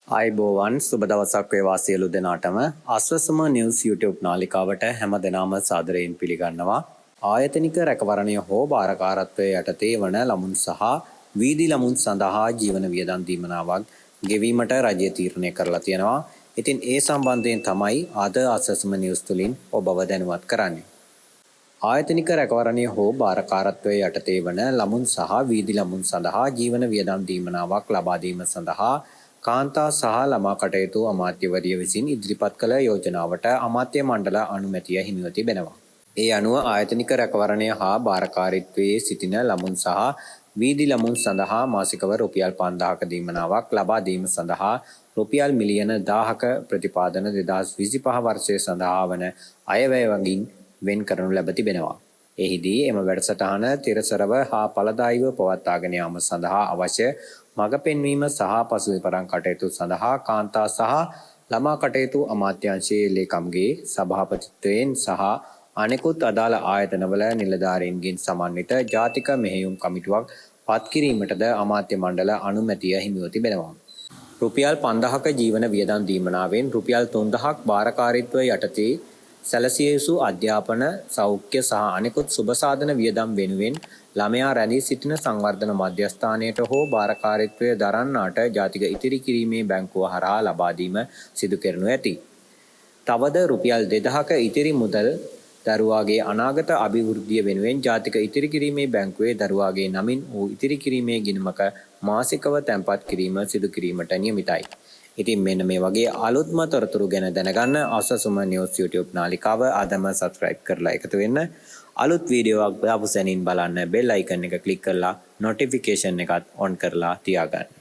ආයුබෝවන්, සුබ දවසක් වේවා සියලු දෙනාටම. අස්වසම නිවුස් YouTube නාලිකාවට හැම දෙනාම සාදරයෙන් පිළිගන්නවා. ආයතනික රැකවරණය හෝ භාරකාරත්වය යටතේ වන ළමුන් සහ වීදි ළමුන් සඳහා ජීවන වියදම් දීමනාවක් ගෙවීමට රජය තීරණය කරලා තියෙනවා. ඉතින් ඒ සම්බන්ධයෙන් තමයි අද අස්වසම නිවුස් තුලින් ඔබව දැනුවත් කරන්නේ. ආයතනික රැකවරණය හෝ භාරකාරත්වය යටතේ වන ළමුන් සහ වීදි ළමුන් සඳහා ජීවන වියදම් දීමනාවක් ලබා දීම සඳහා කාන්තා සහ ළමා කටයුතු අමාත්‍යවරිය විසින් ඉදිරිපත් කළ යෝජනාවට අමාත්‍ය මණ්ඩල අනුමැතිය හිමිව තිබෙනවා. ඒ අනුව ආයතනික රැකවරණය හා භාරකාරීත්වයේ සිටින ළමුන් සහ වීදි ළමුන් සඳහා මාසිකව රුපියල් 5000ක දීමනාවක් ලබා දීම සඳහා රුපියල් මිලියන 1000ක ප්‍රතිපාදන 2025 වර්ෂය සඳහා වන අයවැය වගින් වෙන් කරනු ලැබ තිබෙනවා. එහිදී එම වැඩසටහන තිරසරව හා ඵලදායීව පවත්වාගෙන යාම සඳහා අවශ්‍ය මඟ පෙන්වීම සහ පසු විපරම් කටයුතු සඳහා කාන්තා සහ ළමා කටයුතු අමාත්‍යාංශයේ ලේකම්ගේ සභාපතිත්වයෙන් සහ අනෙකුත් අදාළ ආයතනවල නිලධාරීන්ගෙන් සමන්විත ජාතික මෙහෙයුම් කමිටුවක් පත් කිරීමටද අමාත්‍ය මණ්ඩල අනුමැතිය හිමිව තිබෙනවා. රුපියල් 5000ක ජීවන වියදම් දීමනාවෙන් රුපියල් 3000ක් භාරකාරීත්වය යටතේ සැලසිය යුතු අධ්‍යාපන, සෞඛ්‍ය සහ අනෙකුත් සුබ සාධන වියදම් වෙනුවෙන් ළමයා රැඳී සිටින සංවර්ධන මධ්‍යස්ථානයට හෝ භාරකාරීත්වය දරන්නාට ජාතික ඉතිරි කිරීමේ බැංකුව හරහා ලබා දීම සිදු කරනු ඇති. තවද රුපියල් 2000ක ඉතිරි මුදල් දරුවාගේ අනාගත අභිවෘද්ධිය වෙනුවෙන් ජාතික ඉතිරි කිරීමේ බැංකුවේ දරුවාගේ නමින් වූ ඉතිරි කිරීමේ ගිණුමක මාසිකව තැන්පත් කිරීම සිදු කිරීමට නියමිතයි. ඉතින් මෙන්න මේ වගේ අලුත්ම තොරතුරු ගැන දැනගන්න අස්වසුම නිවුස් YouTube නාලිකාව අදම සබ්ස්ක්‍රයිබ් කරලා එකතු වෙන්න. අලුත් වීඩියෝවක් දාපු සැනින් බලන්න බෙල් අයිකන් එක ක්ලික් කරලා නොටිෆිකේෂන් එකත් ඔන් කරලා තියාගන්න.